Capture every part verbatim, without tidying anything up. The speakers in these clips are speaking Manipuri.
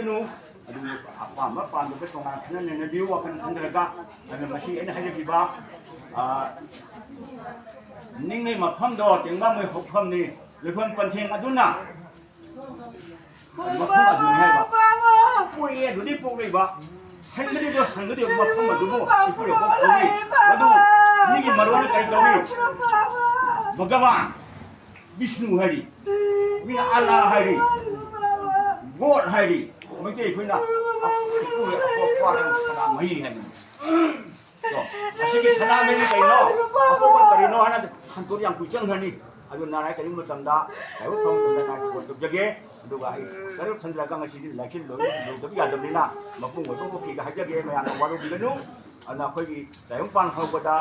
ꯑꯗꯨ ꯑꯄꯥꯝꯕ ꯄꯥꯝꯗꯕ ꯇꯣꯉꯥꯟ ꯈꯟꯅ ꯅꯩꯅꯕꯤꯌꯨ, ꯋꯥꯈꯜ ꯈꯟꯊꯔꯒ꯫ ꯑꯗꯨꯅ ꯃꯁꯤ ꯑꯩꯅ ꯍꯥꯏꯖꯈꯤꯕ, ꯑ, ꯅꯤꯡꯉꯩ ꯃꯐꯝꯗꯣ, ꯇꯦꯡꯕꯥꯡꯃꯩ ꯍꯧꯐꯝꯅꯤ, ꯂꯣꯏꯐꯝ ꯄꯟꯊꯦꯡ ꯑꯗꯨꯅ ꯃꯐꯝ ꯑꯗꯨꯅꯤ ꯍꯥꯏꯕ꯫ ꯄꯣꯛꯑꯦ ꯑꯗꯨꯗꯤ ꯄꯣꯛꯂꯤꯕ, ꯍꯟꯒꯗꯧꯕ, ꯍꯟꯒꯗꯧꯕ ꯃꯐꯝ ꯑꯗꯨꯕꯨ ꯏꯄꯨꯔꯣꯏꯕ ꯀꯧꯏ꯫ ꯃꯗꯨ ꯃꯤꯒꯤ ꯃꯔꯣꯟꯅ ꯀꯔꯤ ꯀꯧꯏ? ꯚꯒꯕꯥꯟ꯫ ꯕꯤꯁꯅꯨ ꯍꯥꯏꯔꯤ, ꯃꯤꯅ ꯑꯜꯂꯥ ꯍꯥꯏꯔꯤ, ꯒꯣꯗ ꯍꯥꯏꯔꯤ꯫ ꯃꯩꯇꯩ ꯑꯩꯈꯣꯏꯅ ꯑꯄꯣꯛꯄ ꯑꯄꯣꯛꯄ ꯍꯥꯏꯕ ꯁꯅꯥꯃꯍꯤ ꯍꯥꯏꯕꯅꯤ꯫ ꯀꯣ, ꯑꯁꯤꯒꯤ ꯁꯅꯥꯃꯍꯤ ꯀꯩꯅꯣ? ꯑꯄꯣꯛꯄ ꯀꯔꯤꯅꯣ ꯍꯥꯏꯅ ꯍꯟꯗꯣꯛ ꯌꯥꯝ ꯀꯨꯏ ꯆꯪꯈ꯭ꯔꯅꯤ꯫ ꯑꯗꯨ ꯅꯥꯔꯥꯏ ꯀꯔꯤꯒꯨꯝꯕ ꯃꯇꯝꯗ ꯂꯥꯏꯕꯛ ꯐꯕ ꯃꯇꯝꯗ ꯅꯥꯔꯥꯏ ꯐꯣꯟ ꯇꯧꯖꯒꯦ꯫ ꯑꯗꯨꯒ ꯑꯩ ꯆꯔꯨꯞ ꯁꯟꯗ꯭ꯔꯒ ꯉꯁꯤꯗꯤ ꯂꯥꯏꯁꯤꯟ ꯂꯣꯏ-, ꯂꯣꯏꯗꯕ ꯌꯥꯗꯕꯅꯤꯅ ꯃꯄꯨꯡ ꯑꯣꯏꯕ ꯄꯣꯛꯈꯤꯒ ꯍꯥꯏꯖꯒꯦ꯫ ꯃꯌꯥꯝꯅ ꯋꯥꯔꯧꯕꯤꯒꯅꯨ꯫ ꯑꯗꯨꯅ ꯑꯩꯈꯣꯏꯒꯤ ꯇꯥꯏꯕꯪꯄꯥꯟ ꯍꯧꯔꯛꯄꯗ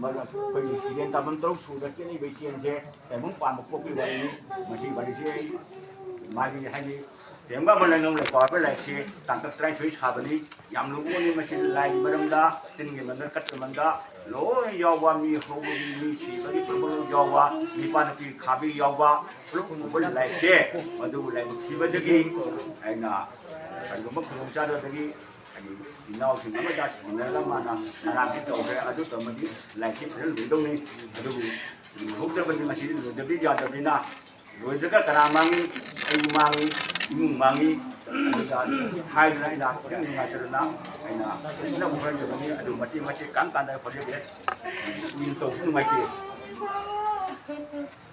ꯃꯔ-, ꯑꯩꯈꯣꯏꯒꯤ ꯍꯤꯔꯦꯟ ꯇꯥꯕꯝ ꯇꯔꯨꯛ ꯁꯨꯗ ꯆꯦꯜꯂꯤꯕ ꯏꯆꯦꯜꯁꯦ ꯇꯥꯏꯕꯪ ꯄꯥꯟꯕ ꯄꯣꯛꯄꯒꯤ ꯋꯥꯔꯤꯅꯤ꯫ ꯃꯁꯤ ꯋꯥꯔꯤꯁꯦ ꯑꯩ ꯃꯥꯒꯤ ꯍꯥꯏꯗꯤ ꯇꯦꯝꯕꯥ ꯃꯂꯪꯒꯝ ꯂꯩꯄꯥꯎ ꯍꯥꯏꯕ ꯂꯥꯏꯔꯤꯛꯁꯤ ꯇꯥꯡꯀꯛ ꯇꯔꯥꯅꯤꯊꯣꯏ ꯁꯥꯕꯅꯤ꯫ ꯌꯥꯝ ꯂꯨꯕꯅꯤ꯫ ꯃꯁꯤ ꯂꯥꯏꯒꯤ ꯃꯔꯝꯗ, ꯇꯤꯟꯒꯤ ꯃꯔꯝꯗ, ꯀꯠꯄ ꯃꯔꯝꯗ ꯂꯣꯏ ꯌꯥꯎꯕ, ꯃꯤ ꯍꯧꯕꯒꯤ, ꯃꯤ ꯁꯤꯕꯒꯤ ꯄꯨꯝꯅꯃꯛ ꯌꯥꯎꯕ, ꯅꯤꯄꯥ ꯅꯨꯄꯤ ꯈꯥꯕꯤ ꯌꯥꯎꯕ, ꯄꯨꯂꯞ ꯄꯨꯕ ꯂꯥꯏꯔꯤꯛꯁꯦ, ꯃꯗꯨ ꯂꯥꯏꯕꯛ ꯊꯤꯕꯗꯒꯤ ꯑꯩꯅ ꯀꯔꯤꯒꯨꯝꯕ ꯈꯨꯗꯣꯡꯆꯥꯗꯕꯗꯒꯤ ꯍꯥꯏꯗꯤ ꯏꯅꯥꯎꯁꯤꯡ ꯑꯃꯒ ꯁꯤꯟꯅꯔꯒ ꯃꯥꯅ ꯉꯔꯥꯡꯗꯤ ꯇꯧꯈ꯭ꯔꯦ꯫ ꯑꯗꯨ ꯇꯧꯔꯝꯃꯗꯤ ꯂꯥꯏꯔꯤꯛꯁꯤ ꯐꯖꯅ ꯂꯣꯏꯗꯧꯅꯤ꯫ ꯑꯗꯨꯕꯨ ꯂꯣꯏꯍꯧꯗ꯭ꯔꯕꯅꯤ꯫ ꯃꯁꯤꯗꯤ ꯂꯣꯏꯗꯕꯗꯤ ꯌꯥꯗꯕꯅꯤꯅ, ꯂꯣꯏꯗ꯭ꯔꯒ ꯀꯅꯥ ꯃꯥꯡꯉꯤ? ꯑꯩ ꯃꯥꯡꯉꯤ, ꯏꯃꯨꯡ ꯃꯥꯡꯉꯤ꯫ ꯑꯗꯨꯗ ꯍꯥꯏꯗꯨꯅ ꯑꯩꯅ ꯈꯤꯇꯪ ꯅꯨꯡꯉꯥꯏꯇꯗꯅ ꯑꯩꯅ ꯐꯖꯅ ꯑꯃꯨꯛ ꯍꯥꯏꯖꯕꯅꯤ꯫ ꯑꯗꯨ ꯃꯇꯦꯛ ꯃꯇꯦꯛ ꯀꯔꯝ ꯀꯥꯟꯗ ꯍꯣꯠꯅꯒꯦ? ꯃꯤꯅ ꯇꯧꯕꯁꯨ ꯅꯨꯡꯉꯥꯏꯇꯦ꯫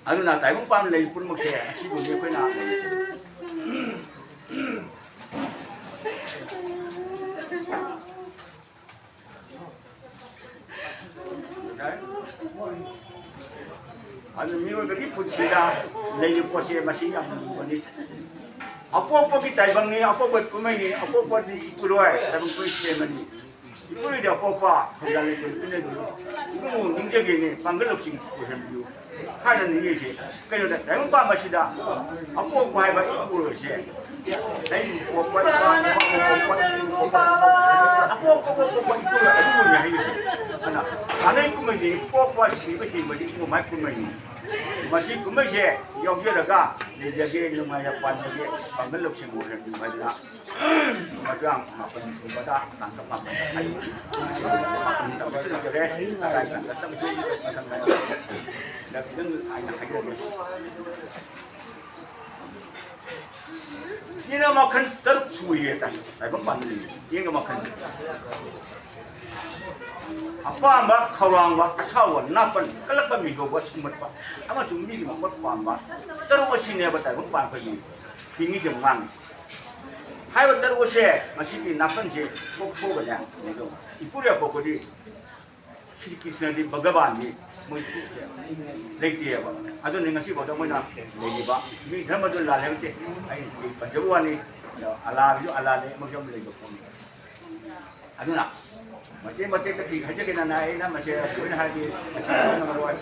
ꯑꯗꯨꯅ ꯇꯥꯏꯕꯪꯄꯥꯟ ꯂꯩꯔꯤꯕ ꯄꯨꯝꯅꯃꯛꯁꯦ ꯑꯁꯤꯕꯨꯅꯤ ꯑꯩꯈꯣꯏꯅ ꯂꯩꯔꯤꯁꯦ꯫ ꯑꯗꯨ ꯃꯤꯑꯣꯏꯕꯒꯤ ꯄꯨꯟꯁꯤꯗ ꯂꯩꯔꯤꯕ ꯄꯣꯠꯁꯦ ꯃꯁꯤ ꯌꯥꯝꯅ ꯂꯨꯕꯅꯤ꯫ ꯑꯄꯣꯛꯄꯒꯤ ꯇꯥꯏꯕꯪꯅꯤ, ꯑꯄꯣꯛꯄꯒꯤ ꯀꯨꯝꯍꯩꯅꯤ, ꯑꯄꯣꯛꯄꯗꯤ ꯏꯄꯨꯔꯣꯏ ꯇꯥꯏꯕꯪ ꯀꯨꯝꯍꯩ ꯁꯦꯝꯕꯅꯤ꯫ ꯏꯄꯨꯔꯣꯏꯗ ꯑꯄꯣꯛꯄ ꯈꯣꯡꯖꯥ ꯂꯩꯇꯦꯡ ꯄꯤꯅꯗꯨꯅ ꯏꯕꯨꯡꯉꯣ ꯅꯤꯡꯖꯒꯦꯅꯦ, ꯄꯥꯡꯒꯜ ꯂꯧꯁꯤꯡ ꯑꯣꯏꯍꯟꯕꯤꯌꯨ ꯍꯥꯏꯅ ꯅꯤꯡꯉꯤꯁꯦ꯫ ꯀꯩꯅꯣꯗ ꯇꯥꯏꯕꯪꯄꯥꯟ ꯑꯁꯤꯗ ꯑꯄꯣꯛꯄ ꯍꯥꯏꯕ ꯏꯄꯨꯔꯣꯏꯁꯦ, ꯑꯩ ꯄꯣꯛꯄ, ꯏꯄꯥ, ꯏꯄꯥ, ꯄꯣꯛꯄ, ꯑꯄꯣꯛꯄ, ꯄꯣꯛꯄ, ꯄꯣꯛꯄ ꯏꯄꯨꯔꯣꯏ ꯑꯗꯨꯕꯨꯅꯦ ꯍꯥꯏꯔꯤꯁꯦ꯫ ꯑꯗꯨꯅ ꯀꯥꯟꯅꯩ ꯀꯨꯝꯍꯩꯗꯤ ꯄꯣꯛꯄ, ꯁꯤꯕ, ꯍꯤꯡꯕꯗꯤ ꯏꯄꯨꯃꯥꯏ ꯀꯨꯝꯍꯩꯅꯤ꯫ ꯃꯁꯤ ꯀꯨꯝꯍꯩꯁꯦ ꯌꯥꯎꯖꯔꯒ ꯂꯩꯖꯒꯦ, ꯅꯨꯡꯉꯥꯏꯅ ꯄꯥꯟꯖꯒꯦ, ꯄꯥꯡꯒꯜ ꯂꯧꯁꯤꯡ ꯑꯣꯏꯍꯟꯕꯤꯌꯨ ꯍꯥꯏꯗꯅ ꯃꯆꯥ ꯃꯥꯄꯟ ꯁꯨꯕꯗ ꯇꯥꯡꯀꯛ ꯃꯥꯄꯟꯗ ꯍꯥꯏ꯫ ꯃꯥꯄꯟ ꯇꯧꯕ ꯂꯩꯖꯔꯦ꯫ ꯇꯔꯥꯏ ꯇꯥꯡꯀꯛ ꯇꯝꯁꯨ ꯃꯊꯪ ꯃꯊꯪ ꯈꯤꯇꯪ ꯍꯥꯏꯅ ꯍꯥꯏꯖꯒꯦ꯫ ꯏꯅ ꯃꯈꯜ ꯇꯔꯨꯛ ꯁꯨꯏꯌꯦ ꯇꯥꯏ-, ꯇꯥꯏꯕꯪ ꯄꯥꯟꯕ ꯂꯩꯌꯦ꯫ ꯏꯅ ꯃꯈꯜ ꯑꯄꯥꯝꯕ, ꯈꯧꯔꯥꯡꯕ, ꯑꯁꯥꯎꯕ, ꯅꯥꯄꯟ, ꯀꯜꯂꯛꯄ, ꯃꯤꯒꯧꯕ, ꯁꯨꯝꯍꯠꯄ ꯑꯃꯁꯨꯡ ꯃꯤꯒꯤ ꯃꯄꯣꯠ ꯄꯥꯝꯕ ꯇꯔꯨꯛ ꯑꯁꯤꯅꯦꯕ ꯇꯥꯏꯕꯪ ꯄꯥꯟꯕꯒꯤ ꯍꯤꯡꯉꯤꯁꯦ ꯃꯥꯡꯉꯤ꯫ ꯍꯥꯏꯔꯤꯕ ꯇꯔꯨꯛ ꯑꯁꯦ ꯉꯁꯤꯒꯤ ꯅꯥꯄꯟꯁꯦ ꯀꯣꯛꯊꯣꯛꯑꯒꯅꯦ, ꯏꯄꯨꯔꯦ ꯀꯣꯛꯄꯗꯤ ꯁ꯭ꯔꯤ ꯀ꯭ꯔꯤꯁꯅꯗꯤ ꯚꯒꯕꯥꯟꯗꯤ ꯃꯣꯏ ꯂꯩꯇꯦꯕ꯫ ꯑꯗꯨꯅꯤ ꯉꯁꯤꯐꯥꯎꯗ ꯃꯣꯏꯅ ꯂꯩꯔꯤꯕ ꯃꯤ ꯙꯔꯃꯗꯨ ꯂꯥꯜꯂꯦ ꯍꯥꯏꯕ ꯅꯠꯇꯦ꯫ ꯑꯩ ꯄꯟꯖꯕ ꯋꯥꯅꯤ, ꯑꯂꯥꯒꯤꯁꯨ ꯑꯂꯥꯗꯤ ꯑꯃꯁꯨ ꯑꯃ ꯂꯩꯕ ꯄꯣꯠꯅꯤ꯫ ꯑꯗꯨꯅ ꯃꯇꯦꯛ ꯃꯇꯦꯛꯇ ꯐꯤ ꯍꯥꯏꯖꯒꯦꯗꯅ ꯑꯩꯅ ꯃꯁꯦ ꯂꯣꯏꯅ ꯍꯥꯏꯔꯗꯤ ꯃꯁꯤ ꯂꯣꯏꯅ ꯃꯔꯣꯏ꯫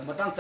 ꯃꯇꯥꯡ